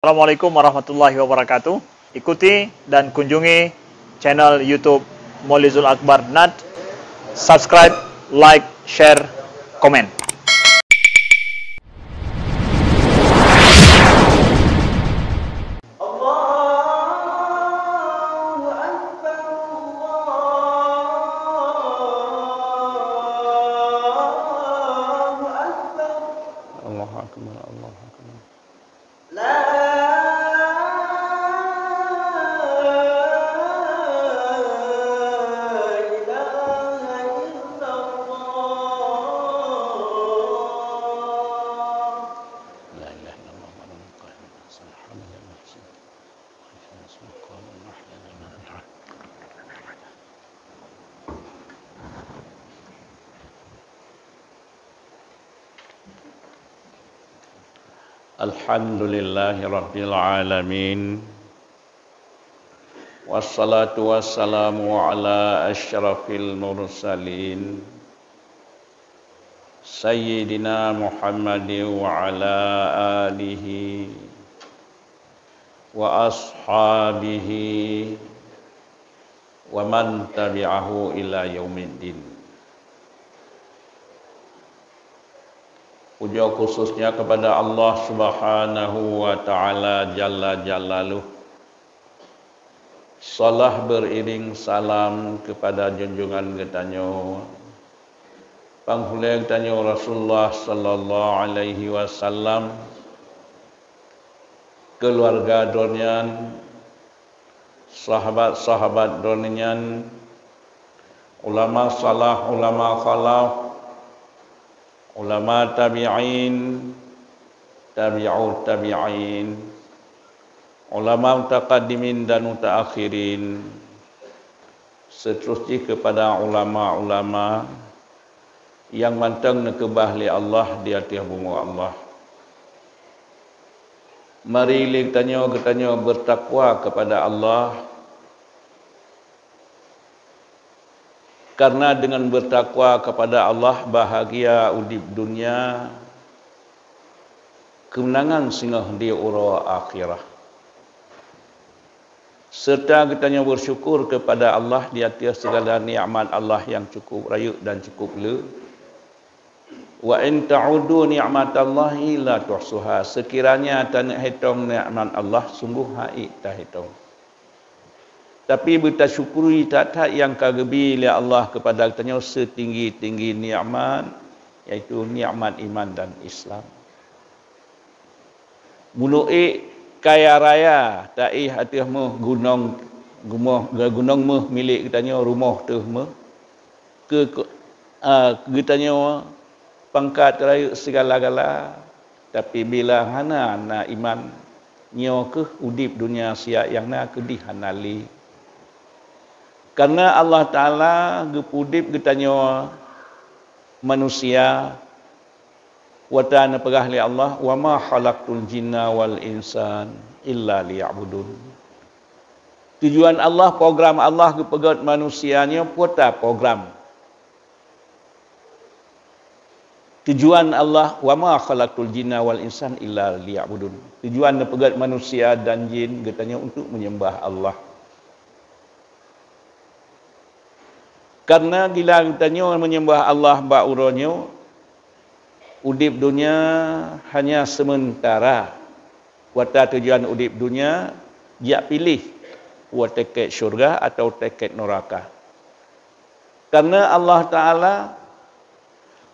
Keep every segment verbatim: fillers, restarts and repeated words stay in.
Assalamualaikum warahmatullahi wabarakatuh. Ikuti dan kunjungi channel YouTube Molizul Akbar Nat. Subscribe, like, share, komen. Allahu Akbar, Allahu Akbar. Allahu Akbar, Allahu Akbar. La ilaha illallah. La ilaha illallah. Alhamdulillahirabbil alamin. Wassalatu wassalamu ala asyrafil mursalin, Sayyidina Muhammadin wa ala alihi wa ashabihi wa man tabi'ahu ila yaumiddin. Puja khususnya kepada Allah Subhanahu wa Ta'ala Jalla Jalaluh. Salah beriring salam kepada junjungan geutanyoe, Panghulée geutanyoe Rasulullah sallallahu alaihi wasallam, keuluwarga droeneuh nyan, sahabat-sahabat droeneuh nyan, ulama salaf, ulama khalaf, ulama tabi'in, tabi'ut tabi'in, ulama mutaqaddimin dan mutaakhirin, seuterus jih keupada ulama-ulama nyang mantong neukeubah lé Allah di ateueh bumoe Allah. Mari lé geutanyoe, geutanyoe beutakwa keupada Allah, kareuna deungon beutakwa keupada Allah bahgia udeb dunia, keumeunangan singoh di uroe akhirah. Seureuta geutanyoe beusyukur keupada Allah di ateueh sigala nikmat Allah nyang cukup rayeuk dan cukup le. "Wa in ta'udu ni'matallahi la tuhsuha." Seukiranya taneuk hitong nikmat Allah, sunggoh han ék tahitong. Tapi beutasyukuri that-that nyang ka geubi lé Allah keupada geutanyoe seutinggi-tinggi nikmat, yaitu nikmat iman dan Islam. Bunoe ék kaya raya taéh ateueh méuh gunong, gumoh, gunong méuh milék geutanyoe, rumoh teuh méuh keu, keu, a, geutanyoe pangkat rayeuk sigala-gala, tapi bila hana na iman, nyoe kheueh udeb dunia siat nyang na keudeh hana lé. Kareuna Allah Taala geupeudeb geutanyoe manusia, watée neupeugah lé Allah, "Wa ma khalaqtul jinna wal insan illa liya'budun." Tujuan Allah, program Allah geupeugét manusia nyoe peue ta program. Tujuan Allah, "Wa ma khalaqtul jinna wal insan illa liya'budun." Tujuan neupeugét manusia dan jin geutanyoe untuk menyembah Allah. Kareuna bila geutanyoe menyembah Allah bak uroe nyoe, udeb dunia hanya seumeuntara. Watée tujuan udeb dunia, jak piléh, peue tiket syeuruga atawa tiket neuraka. Kareuna Allah Taala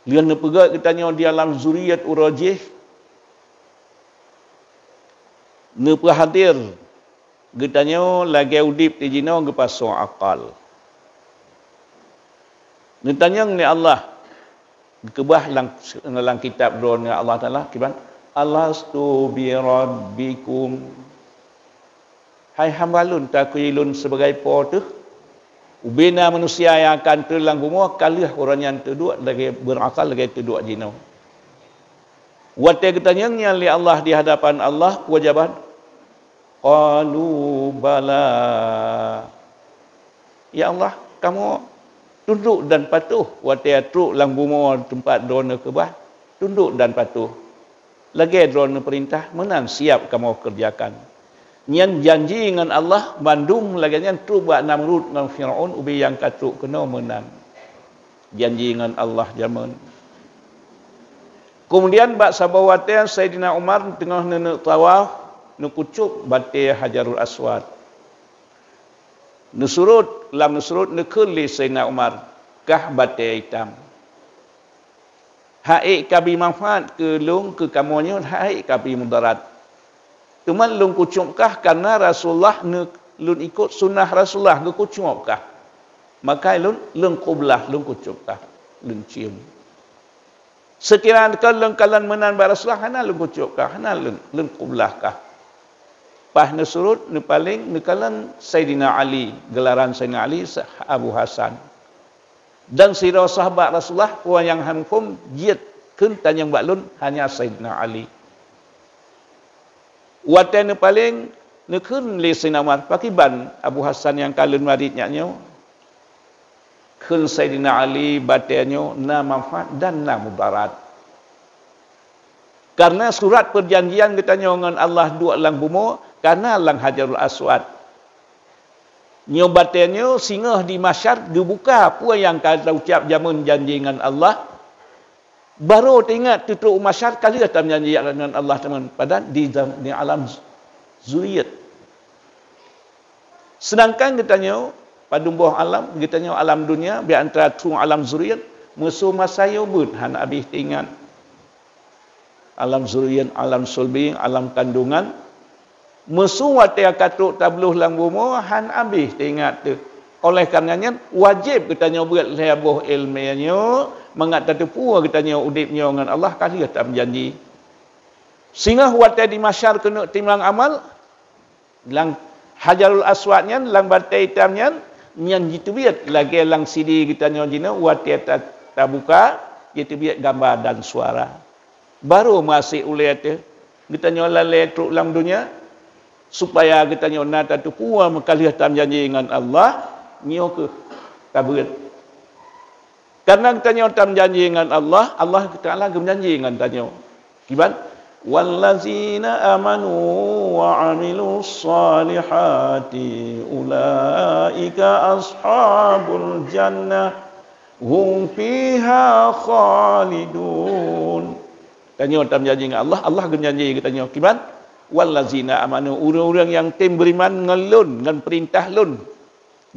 lheueh neupeugét geutanyoe di alam zuriat uroe jih, neupeuhadér geutanyoe lagée udeb di jinoe geupasoe akal. Neutanyong lé Allah, geukeubah lam, lam kitab droeneuh Allah Taala, kiban, "Alastu birabbikum?" Hai hamba lôn, takui lôn sibagai Po teuh? Ubena manusia nyang akan trön lam bumoe ka lheueh uroe nyan teuduek lagée beurakal lagée teuduek jinoe. Watée geutanyong nyan lé Allah di hadapan Allah, peue jawaban? Qalu bala. Ya Allah, kamoe tundok dan patuh watée trok lam bumoe teumpat Droeneuh keubah, tundok dan patuh. Lagée droeneuh peurintah, meunan siab kamoe keureujakan. Nyan janji ngon Allah, bandum lagée nyan trok bak Namrud ngon Firaun ubé nyang ka trok keunoe meunan. Janji ngon Allah jameun. Keumudian bak saboh watée Saidina Umar teungoh neuneuk tawaf, neukucok batée Hajarul Aswad. Neusurot, lam neusurot neukheun lé Saidina Umar, "Kah batée itam. Hak ék ka bri manfaat keu lôn, keu kamoe nyoe, hak ék ka bri mudarat. Teuma lôn kucok kah kareuna Rasulullah neu-, lôn ikot sunnah Rasulullah geukucok kah. Maka lôn, lôn kublah, lôn kucok kah, lôn cium. Seukira kon lôn kalon meunan bak Rasulullah, hana lôn kucok kah, hana lôn, lôn kublah kah." Paih neusurot, neupaleng, neukalon Saidina Ali, geularan Saidina Ali Abu Hasan. Dan sidroe sahabat Rasulullah, peue nyang hana muphom, jeuet kheun tanyong bak lôn, hanya Saidina Ali. Watée neupaleng, neukheun lé Saidina Umar, "Pakriban Abu Hasan nyang ka lôn marit nyak nyoe?" Kheun Saidina Ali, "Batée nyoe na manfaat dan na mudarat. Kareuna surat peujanjian geutanyoe ngon Allah duek lam bumoe, ka na lam Hajarul Aswad. Nyoe batée nyoe singoh di mahsyar geubuka peue nyang ka taucab jameun janji ngon Allah. Barô teuingat teutrok u mahsyar ka lheueh tameujanji ngon Allah teuma, padahai di zam-, di alam zuriat. Seudangkan geutanyoe, padum boh alam, geutanyoe alam dunia, di antara troh alam zuriat, meusu masa yoh beuet hana habéh teuingat. Alam zuriat, alam sulbi, alam kandungan, meusu watée ka trok tabloh lam bumoe hana habéh teuingat teuh. Oleh kareuna nyan, wajéb geutanyoe beuet lhée boh iéleumé nyoe mangat tateupeue geutanyoe udeb nyoe ngon Allah ka lheueh tameujanji. Singoh watée di mahsyar keuneuk timang amal, lam Hajarul Aswad nyan, lam batée itam nyan, nyan jiteubiet lagée lam CD geutanyoe jinoe, watée ta-, tabuka, jiteubiet gamba dan suara. Barô meuasék ulée teuh geutanyoe lalée trok lam dunia, supaya geutanyoe na tateupeue meukaleuh tameujanji ngon Allah, nyoe kheueh tabeuet. Kareuna geutanyoe tameujanji ngon Allah, Allah Taala geumeujanji ngon tanyoe. Kiban? "Wallazina amanu wa amilus salihati ulaika ashabul jannah hum fiha khalidun." Tanyoe tameujanji ngon Allah, Allah geumeujanji geutanyoe. Kiban? "Wallazina amanu", ureuëng-ureuëng nyang tem beuriman ngon Lôn, ngon peurintah Lôn.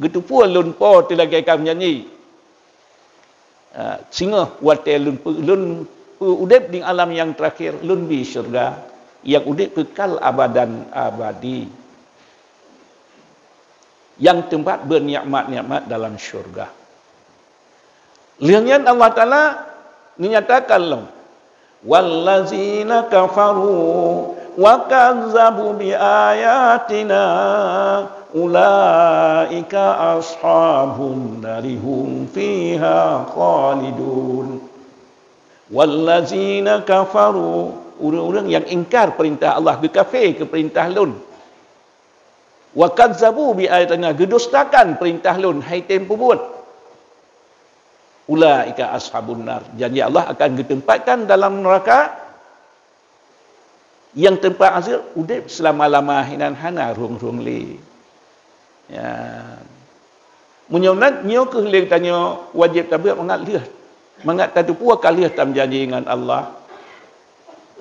Geuteupeue Lôn Po teuh lagée ka meujanji. Ah, singoh watée Lôn peu-, Lôn peu-, udeb di alam nyang teurakhir, Lôn bi syeuruga nyang udeb keukal abadan abadi, nyang teumpat beunikmat-nikmat dalam syeuruga. Lheueh nyan Allah Taala neunyatakan lom, "Wallazina kafaru wa kazzabu bi ayatina ulaika ashabun nari hum fiha khalidun." Wallazina kafaru, ureuëng-ureuëng nyang ingkar peurintah Allah, geukafé keu peurintah Lôn. Wa kazzabu bi ayatina, geudustakan peurintah Lôn, hai tem peubuet. Ulaika ashabun nar. Janji Allah akan geuteumpat dalam neuraka nyang teumpat azab udeb seulama-lama hinan hana rhueng-rhueng lé. Ya. Meunyoe nan, nyoe kheueh lé tanyoe wajéb tabeuet mangat lheueh, mangat tateupeue ka lheueh tameujanji ngon Allah.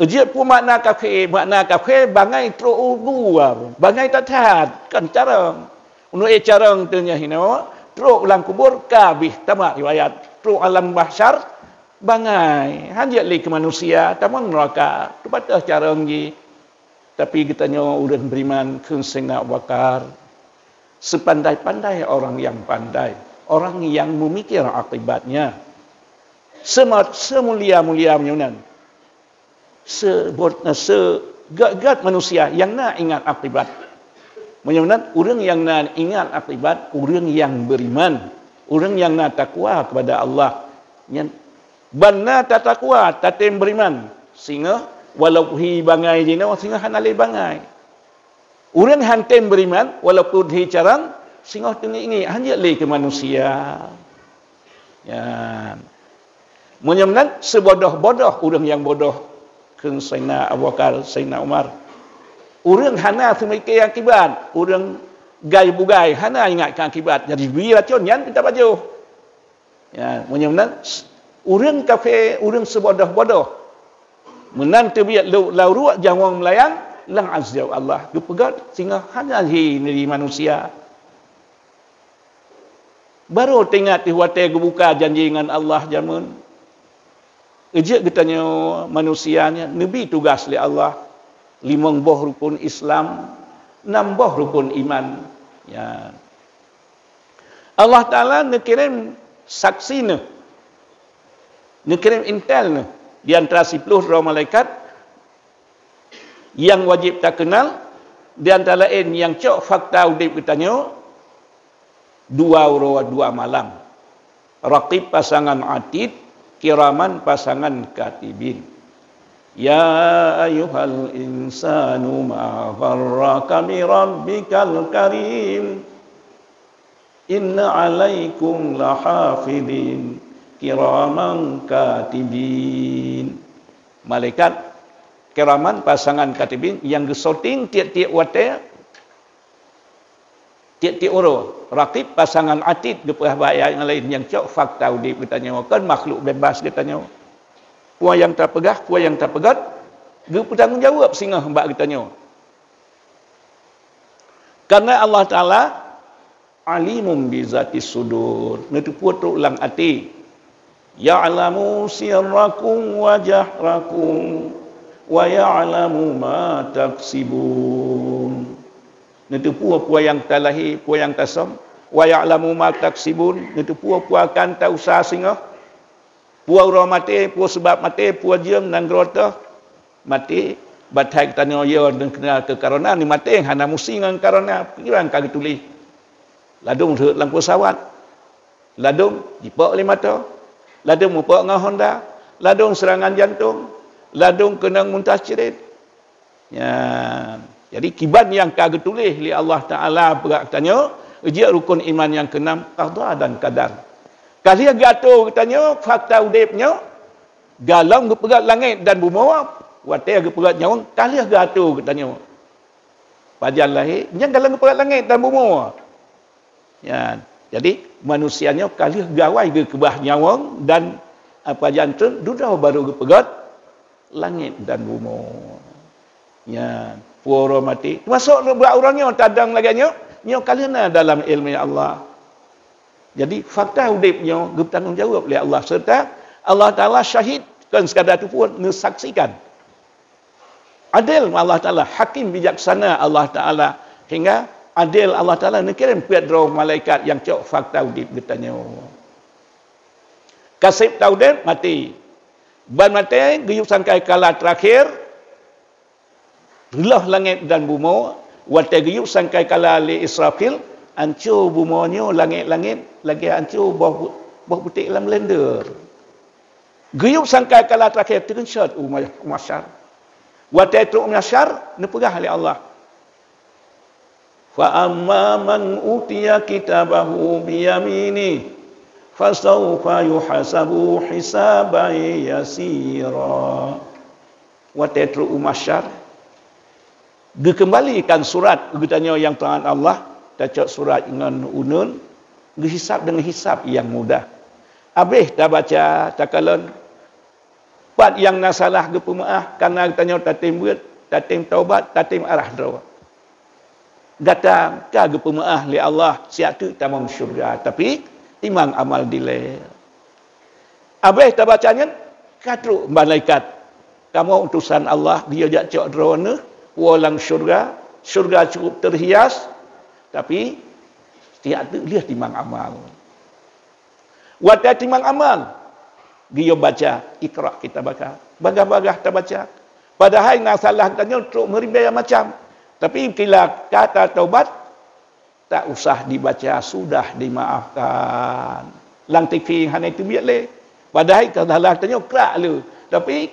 Jeuet peue makna kafé? Makna kafé bangai trok u gua, bangai that-that, kon carông. Meunurot carông teuh nyan hinoe, trok lam kubur ka abéh tamat riwayat. Trok alam mahsyar, bangai. Hanjeuet lé keu manusia, tamong neuraka, teupatéh carông jih. Tapi geutanyoe ureuëng beriman kheun Saidina Abu Bakar, "Sepandai-pandai orang yang pandai, orang yang memikir akibatnya." Sema-, semulia-mulia meunyoe nan. Sebot-, segét-gét manusia nyang na ingat akibat. Meunyoe nan, ureuëng nyang na ingat akibat, ureuëng nyang beriman, ureuëng nyang na takwa kepada Allah. Nyan, ban na tatakwa, tatem beriman, singoh walau hi bangai jinoe, singoh hana lé bangai. Ureuëng han tem beriman, walaupun hi carông, singoh teungiek-ngiek, hanjeuet lé keu manusia. Nyan. Meunyoe meunan, seubodoh-bodoh ureuëng nyang bodoh, Kheun Saidina Abu Bakar, Saidina Umar, ureuëng hana seumike akibat, ureuëng gai bugai hana ingat keu akibat. Jadi bri racon nyan pih tapajoh. Ya, meunyoe meunan, ureuëng kafé, ureuëng seubodoh-bodoh, meunan teubiet lau ruek nyawöng meulayang lam azab Allah, geupeugöt singoh hana lé di manusia. Barô teuingat teuh watée geubuka janji ngon Allah jameun. Jeuet geutanyoe manusia nyan neubi tugaih lé Allah, limong boh rukun Islam, nam boh rukun iman. Ya. Allah Taala neukirém saksi neuh, neukirém intel neuh di antara siploh droe malaikat nyang wajéb takeunal, di antara laén nyang cok fakta udeb geutanyoe, dua uroe dua malam. Raqib pasangan Atid, Kiraman pasangan Katibin. Ya ayyuhal insanu ma gharraka bi rabbikal karim. Inna alaikum lahafidin kiraman katibin. Malaikat kiraman pasangan katibin nyang geusyuting tieb-tieb watée, tieb-tieb uroe. Raqib pasangan Atid geupeugah bak ayat nyang laén nyang cok fakta udeb geutanyoe, kon makhluk bebas geutanyoe. Peue nyang tapeugah, peue nyang tapeugöt, geupeutanggong jaweueb singoh bak geutanyoe. Karena Allah Taala alimun bizatis sudur, neuteupeue trok lam até. Ya'lamu sirrakum wa jahrakum wa ya'lamu ma taksibun. Neuteupeue peue nyang talahé, peue nyang tasöm. Wa ya'lamu ma taksibun, neuteupeue peue akan tausaha singoh. Peue uroe maté, peue sabab maté, peue jeuem nanggroe teuh maté. Batai geutanyoe yo neukeuna keu karona, neumaté hana musi ngon karona, pikiran ka geutuléh. Ladôm rhot lam peusawat, ladôm jipok lé mata, ladôm mupok ngon honda, ladôm seurangan jantong, ladôm keunong muntah cirét. Nyan. Jadi kiban nyang ka geutuléh lé Allah Taala bak geutanyoe, jeuet rukun iman nyang keunam, qada dan qadar. Ka lheueh geuatô geutanyoe fakta udeb nyoe, golom geupeugöt langét dan bumoe, watée geupeugöt nyawöng ka lheueh geuatô geutanyoe. Pajan lahé, nyan golom geupeugöt langét dan bumoe. Nyan. Jadi manusia nyoe ka lheueh gawai geukeubah nyawöng dan, a, pajan treun dudoe barô geupeugöt langét dan bumoe. Nyan, peue uroe maté. Teumasok bak uroe nyoe tadong lagée nyoe, nyoe ka lheueh na dalam iéleumé Allah. Jadi fakta udeb nyoe geupeutanggong jaweueb lé Allah, serta Allah Taala syahid, kon sekadar teupeue, neusaksikan. Adil Allah Taala, hakim bijaksana Allah Taala, hingga adil Allah Taala neukirém peuet droe malaikat nyang cok fakta udeb geutanyoe. Ka seb ta udeb, maté. Ban maté geuyue sangkai kala teurakhir, reuloh langét dan bumoe, watée geuyue sangkai kala lé Israfil, anco bumoe nyoe langét-langét lagée anco boh, boh putéh lam blender. Geuyue sangkai kala teurakhir teugeunshot u ma-, mahsyar. Watée trok u mahsyar, neupeugah lé Allah, "Fa amma man utiya kitabahu biyaminih, fasaufa yuhasabu hisaban yasira." Watée trok u mahsyar, geukeumbalikan surat geutanyoe nyang teuangat Allah, tacok surat ngon uneun, geuhisab deungon hisab nyang mudah. Abéh tabaca, takalon, pat nyang na salah geupeumeuáh, kareuna geutanyoe tatém beuet, tatém taubat, tatém arah droe. Gata ka geupeumeuáh lé Allah, siat teuk tamong syeuruga, tapi timang amal dilée. Abéh tabaca nyan, ka trok malaikat, "Kamoe utosan Allah, geuyue jak cok droeneuh woe lam syeuruga, syeuruga cukup teuhias, tapi siat teuk lheueh timang amal." Watée timang amal, geuyue baca, "Iqra kitabaka." Bagaih-bagaih tabaca. Padahai na salah geutanyoe trok meuribée macam. Tapi bila ka tataubat, tak usah dibaca, sudah dimaafkan. Lam T V hana teubiet lé. Padahai ka salah geutanyoe krak le. Tapi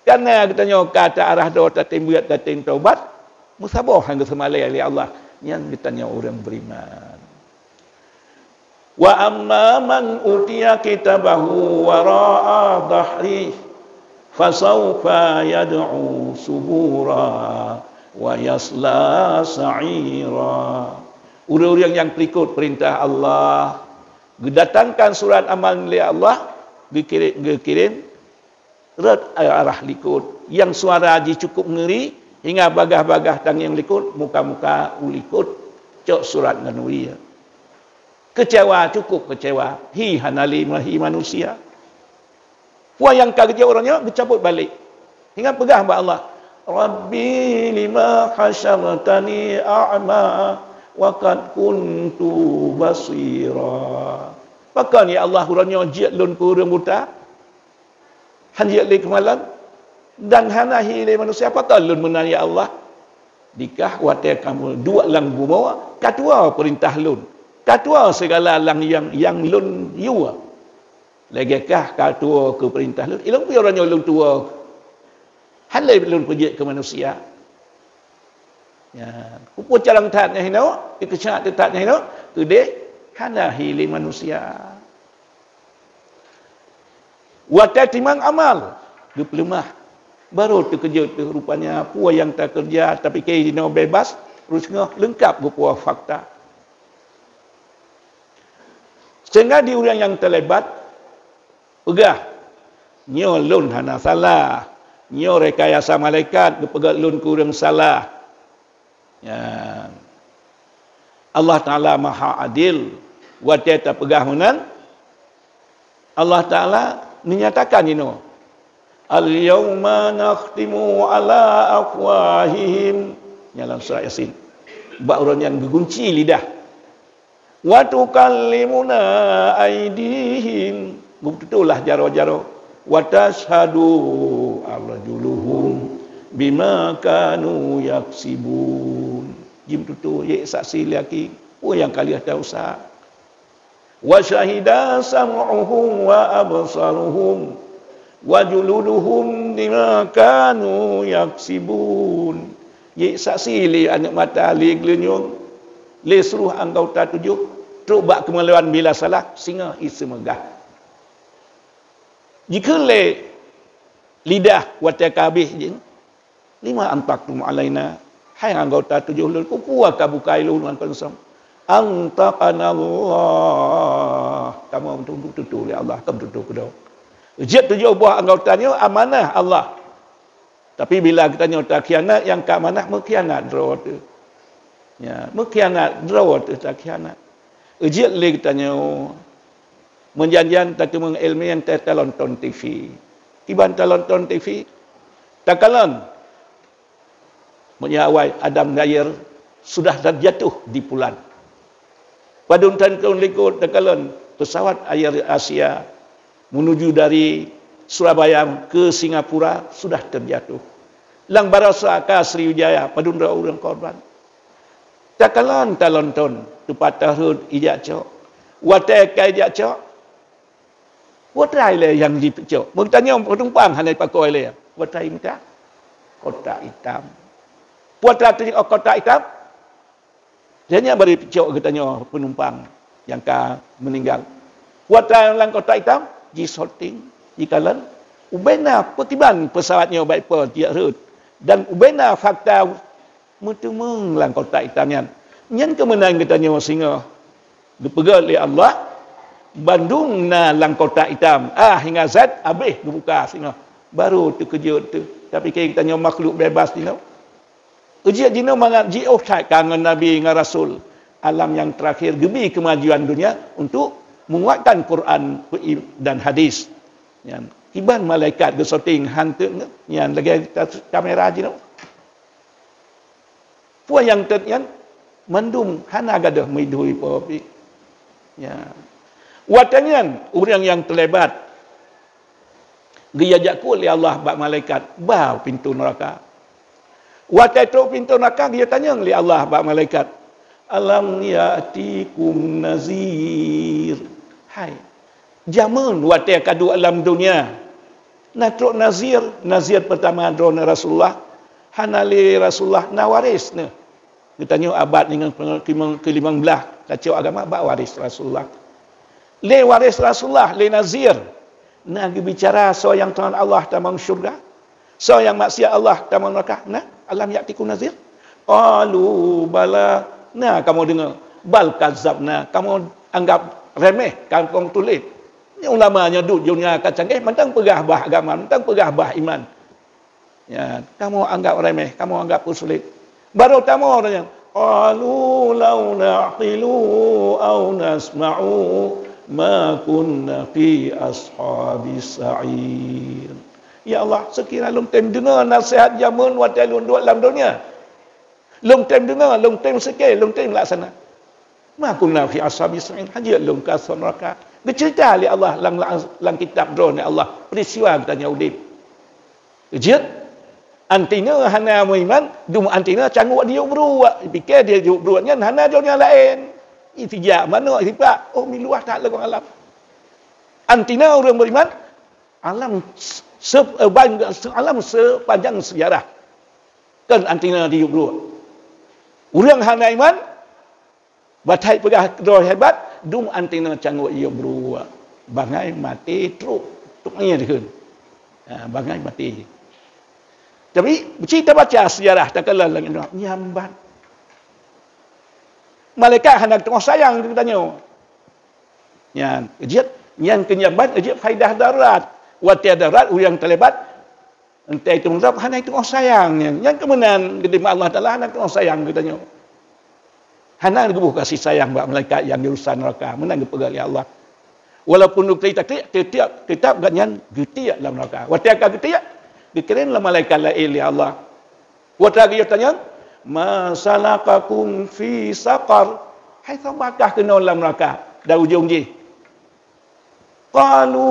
kareuna geutanyoe ka ta arah droe, tatém beuet, tatém taubat, meusaboh han geuseumalée lé Allah. Nyan geutanyoe ureuëng beriman. Wa amma man utiya kitabahu wara'a dhahrih, Fasaufa yad'u subura wa yasla sa'ira. Ureuëng-ureuëng nyang peulikot peurintah Allah, geudatangkan surat amalan lé Allah, geukirém, geukirém rot arah likot, nyang suara jih cukup ngeuri, hingga bagaih-bagaih tangieng likot, muka-muka u likot, cok surat ngon wie. Keucewa, cukup keucewa, hi hana lé hi manusia. Peue nyang ka geujok uroe nyoe geucabot balek. Hingga peugah bak Allah, "Rabbi lima hasyartani a'ma wa qad kuntu basira." Pakon ya Allah uroe nyoe jeuet lôn keu ureuëng buta? Han jeuet lé keumalon? Dan hana hi lé manusia, pakon lôn meunan ya Allah? Dikah watée kamoe duek lam bumoe, ka tuwoe peurintah lôn, ka tuwoe sigala nyang, nyang lôn yue. Lagée kah ka tuwoe keu peurintah lôn, ilôn pih uroe nyoe lôn tuwoe. Han lé lôn peujeuet keu manusia. Ya, peue carông that nyan hinoe, dikeucak that nyan hinoe, keudeh hana hi lé manusia. Watée timang amal, geupeuleumah. Barô teukeujot teuh rupanya peue nyang takeureuja, tapike jinoe bebas, reuseungoh leungkap geupuwoe fakta. Sehingga di ureuëng nyang teulebat, peugah, "Nyoe lôn hana salah. Nyoe rekayasa malaikat geupeugét lôn keu ureuëng salah." Nyan. Allah Taala Maha Adil. Watée tapeugah meunan, Allah Taala neunyatakan inoe, "Al-yauma nakhtimu ala afwahihim." Nyan lam surat Yasin. Bak uroe nyan geugunci lidah. "Wa tukallimuna aidihim." Geututoe lah jaroe-jaroe. "Wa tasyhadu arjuluhum bima kanu yaksibun." Jimeututoe, yek saksi lé aki, peue nyang ka lheueh tausaha. "Wa syahida sam'uhum wa absaruhum wa juluduhum bima kanu yaksibun." Yek saksi lé aneuëk mata, lé geulinyueng, lé seuluruh anggota tujoh, trok bak keumaluan bila salah, singoh iseumeugah. Jikheun lé lidah watée ka habéh jih, "Lima antaqtum alaina?" Hai anggota tujoh lôn, peue ka bukai lôn ngon konsong? "Antaqanallah." Kamoe meututoe lé Allah, ka meututoe keudroe. Jeuet tujoh boh anggota nyoe amanah Allah. Tapi bila geutanyoe takhianat, nyang ka amanah meukhianat droe teuh. Ya, meukhianat droe teuh takhianat. Jeuet lé geutanyoe meujan-jan tateumeung iéleumé nyang ta-, talonton T V. Kiban talonton T V, takalon. Meunyoe awai Adam lahé sudah terjatuh di bulan. Padum thôn likot takalon pesawat Air Asia menuju dari Surabaya ke Singapura sudah terjatuh. Lam baroesa ka Sriwijaya padum droe ureuëng korban. Takalon talonton teupatah rhot ijak cok. Watée ka ijak cok, peue teuma ilée nyang jipeucok? Meutanyoe peunumpang hana jipakoe lé. Peue teuma imita? Kotak itam. Peue teuma teuh kotak itam? Lheueh nyan bari peucok geutanyoe peunumpang nyang ka meuninggai. Peue teuma lam kotak itam? Jisorting, jikalon. Ubena peukiban pesawat nyoe baik peue tiek rhot. Dan ubena fakta meuteumeung lam kotak itam nyan. Nyan keuh meunan geutanyoe singoh geupeugét lé Allah, bandum na lam kotak itam. A hingga Z habéh geubuka singoh. Barô teukeujot teuh. Tapike geutanyoe makhluk bebas jinoe. Jeuet jinoe mangat jiôh that ka ngon nabi ngon rasul. Alam nyang teurakhir geubi keumajuan dunia untuk menguatkan Quran dan hadis. Nyan, kiban malaikat geusorting hanteuk nyan lagée kamera jinoe. Peue nyang teuk nyan mandum hana gadôh meudhui po pi. Ya. Watée nyan ureuëng nyang teulebat geuyajak keu lé Allah bak malaikat ba pintoe neuraka. Watée trok pintoe neuraka geuyatanyong lé Allah bak malaikat, "Alam ya'tikum nazir?" Hai, jamén watée ka duek lam dunia, na trok nazir, nazir peutama droeneuh Rasulullah, hana lé Rasulullah na waréh neuh. Geutanyoe abad nyang keulimong blaih tacok agama bak waréh Rasulullah. Lé waréh Rasulullah, lé nazir. Na geubicara soe nyang taat Allah tamong syurga, soe nyang maksiat Allah tamong neuraka? Na, alam ya'tikum nazir? Qalu bala, na kamoe deungoe. Bal kazabna, kamoe anggap remeh, kamoe tuléh. Nyoe ulama nyoe duek donya ka canggih, mantong peugah bah agama, mantong peugah bah iman. Ya, kamoe anggap remeh, kamoe anggap peusulet. Baru tamoe nyan, qalu law na'qilu aw nasma'u ma kunna fi ashabis sa'ir. Ya Allah, seukira lôn tem deungoe nasihat jameun watée lôn duek lam donya. Lôn tem deungoe, lôn tem seukée, lôn tem laksana. Ma kunna fi ashabis sa'ir, hana jeuet lôn keu asoe neuraka. Geuceurita lé Allah lam, lam, lam kitab Droeneuh Allah, peristiwa geutanyoe udeb. Jeuet, antina hana meuiman, dum antina cangok diyuek bruek. Pike diyuek bruek nyan hana donya laén. Itijak manok sipak, oh, miluah that lam alam. Antina ureuëng beriman, alam se-, se-, eh, ban-, se-, alam sepanjang sejarah. Kan antina diyuek bruek. Ureuëng hana iman, batai peugah droe hebat, dum antina cangok yue bruek. Bangai maté trok, trok ngieng dikheun. Ha, bangai maté. Tapi, cit tabaca sejarah takalon lam Indonesia, nyambat. Malaikat hana teungoh sayang keu geutanyoe. Nyan, jeuet, nyan keu nyambat, jeuet faidah darurat. Watée darurat, ureuëng teulibat, Entée itu mantong hana itu sayang nyan. Nyan keuh meunan geuteumé Allah Taala hana itu sayang geutanyoe. Hana geuboh kasih sayang bak malaikat nyang di urusan neuraka. Meunan geupeugah lé Allah. Walaupun geuklik taklik, tiep-tiep, tiep gobnyan geutiek lam neuraka. Watée ka geutiek, geukirém lé malaikat laén lé Allah. Watée geuyue tanyong, "Ma salakakum fi saqar?" Hai soe bakah keunoe lam neuraka? Dan ujong jih. Qalu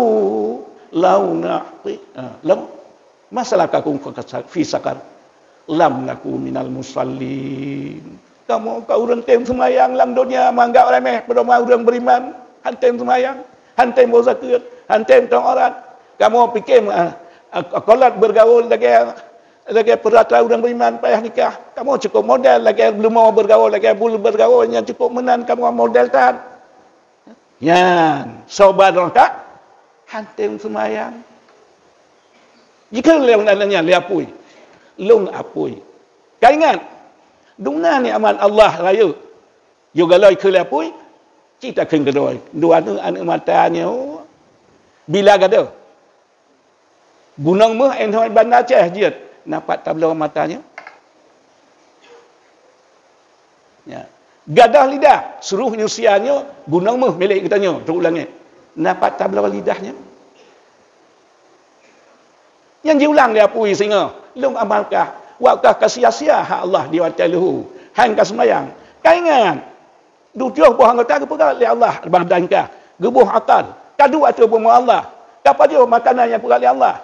lam na'ti-, ah, lam, "Ma salakakum fi saqar?" "Lam naku minal musallin." Kamoe ka ureuëng tem seumayang lam donya mangat remeh, padahai ureuëng beriman, han tem seumayang, han tem boh zakeuet, han tem tong aurat. Kamoe pike, ah, ah, kolot bergaul lagée, lagée peurata ureuëng beriman payah nikah. Kamoe cukup model lagée beuleumô bergaul, lagée bul bergaul nyang cukup meunan kamoe model that. Nyan, soe ba neuraka, han tem seumayang. Jikheun lé nyan lé apui, "Lôn apui." Ka ingat, dum na nikmat Allah rayeuk. Yue galoi kheun lé apui, cit takheun keudroe. Dua aneuëk, aneuëk mata nyoe, bila gadôh. Gunong Méuh, 'oh noe Banda Aceh jeuet, na pat tabloe mata nyoe? Ya. Gadôh lidah, suroh manusia nyoe, Gunong Méuh milék geutanyoe, trok u langét. Na pat tabloe lidah nyoe? Nyan jiulang lé apui singoh, "Lôn amalkah, wak kah ka sia-sia hak Allah di watée leuhô, han ka seumayang?" Ka ingat, Tujoh boh anggota geupeugah lé Allah, badan ka geuboh akal, ka duek ateueh bumoe Allah, ka pajoh makanan nyang peugah lé Allah.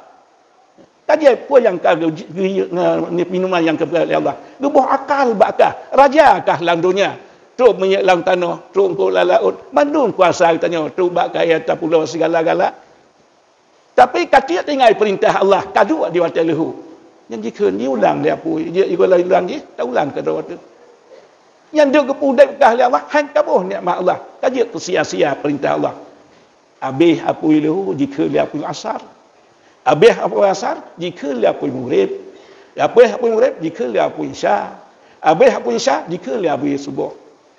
Ka jép peue nyang ka geu-, geu-, nge-, minuman nyang ka peugah lé Allah. Geuboh akal bak kah, raja kah lam donya. Trok minyeuk lam tanoh, trok eungkôt lam laôt, mandum kuasa geutanyoe, trok bak kayée tapulo sigala-gala. Tapi ka tiek tinggai peurintah Allah, ka duek di watée leuhô. Nyan jikheun, jiulang lé apui, jeuet jigoe lom ulang jih, taulang keudroe teuh. Nyan deuek geupeudép kah lé Allah, han ka boh nikmat Allah, ka jeuet keu sia-sia peurintah Allah. Abéh apui leuhô, jikheun lé apui asar. Abéh apui asar, jikheun lé apui mugréb. Abéh apui mugréb, jikheun lé apui isya. Abéh apui isya, jikheun lé apui suboh.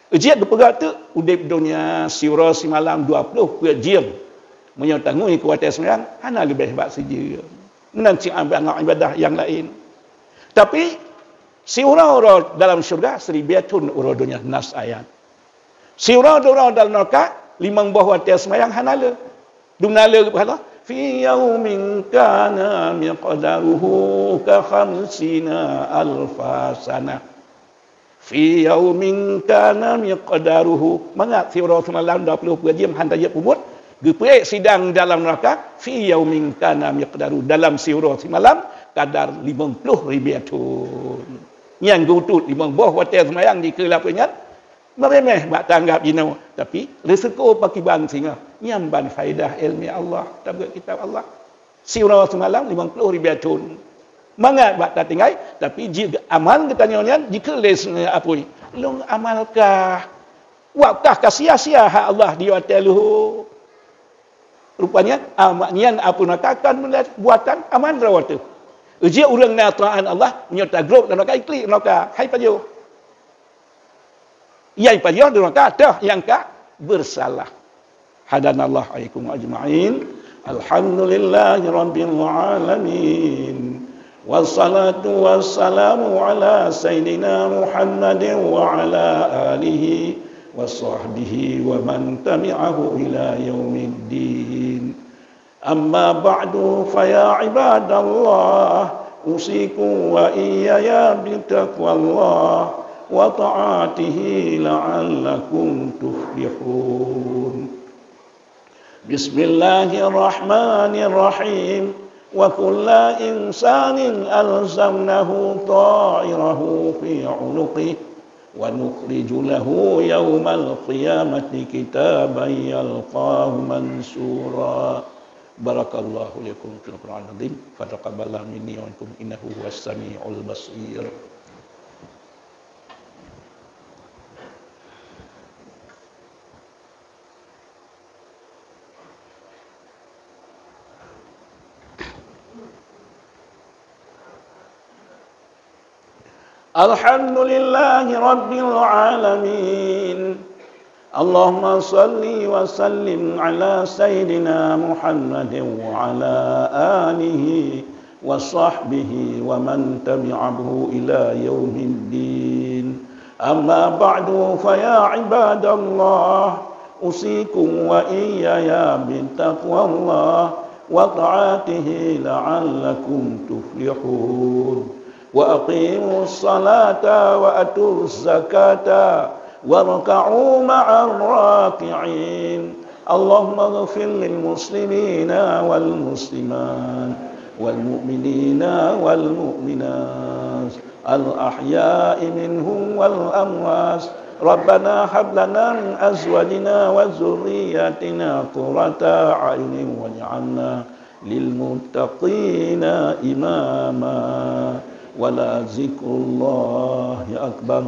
Jeuet geupeugah teuk, udép donya siuroe simalam dua ploh peuet jeuem. Meunyoe tangui keu watée seumayang, hana leubeh bak sijeuem. Meunan cit anggap ibadah nyang laén. Tapi, siuroe uroe dalam syeuruga, siribée thon uroe donya, nas ayat. Siuroe uroe dalam neuraka, limong boh watée seumayang hana le. Dumna le geupeugah, "Fi yaumin kana miqdaruhu ka khamsina alfa sanah." Fi yaumin kana miqdaruhu. Mangat siuroe simalam dua ploh peuet jeuem han tajeuet peubuet. Geupeuék sidang dalam neuraka. Fi yaumin kana miqdaruhu. Dalam siuroe simalam kadar limong ploh ribée thon. Nyan geuutot limong boh watée seumayang jikheun lé apui nyan. Meuremeh bak tanggap jinoe. Tapi, risiko pakiban singoh. Nyan ban faedah ilmu Allah. Tabeuet kitab Allah. Siuroe simalam limong ploh ribée thon. Mangat bak tatinggai, tapi jih amal geutanyoe nyan jikheun lé apui. Lôn amalkah? Wak kah ka sia-sia hak Allah di watée leuhô? Rupanya, amat nyan apun naka kan meulihat buatan aman droe teuh. Uji ureuëng na taat Allah, meunyoe tagrôp dan naka iklik naka, hai pajoh. Nyang pajoh di naka toh nyang ka bersalah. Hadanallah wa iyyakum ajma'in. Alhamdulillahi rabbil alamin. Wassalatu wassalamu ala sayyidina Muhammadin wa ala alihi wa sahbihi wa man tabi'ahu ila yaumiddin. Amma ba'du, fa ya ibadallah, usikum wa iyyaya bitaqwallah wa ta'atihi la'allakum tuflihun. Bismillahirrahmanirrahim. Wa kulla insanin alzamnahu ta'irahu fi 'unuqih, wa nukhriju lahu yaumal qiyamati kitaban yalqahu mansura. Barakallahu lakum fil Qur'anil azim. Fataqabbala minni wa minkum innahu huwas samiul basir. Alhamdulillahi rabbil alamin. Allahumma salli wa sallim ala sayyidina Muhammadin wa ala alihi wa sahbihi wa man tabi'ahu ila yaumiddin. Amma ba'du, fa ya ibadallah, usikum wa iyyaya bitaqwallah wa ta'atihi la'allakum tuflihun. Wa aqimus salata wa atuz zakata warka'u ma'ar raki'in. Allahumma ighfir lil muslimina wal muslimat, wal mu'minina wal mu'minat, al ahya'i minhum wal amwat. Rabbana hab lana min azwajina wa dzurriyyatina qurrata a'yunin waj'alna lil muttaqina imama. Wa la dzikrullahi akbar.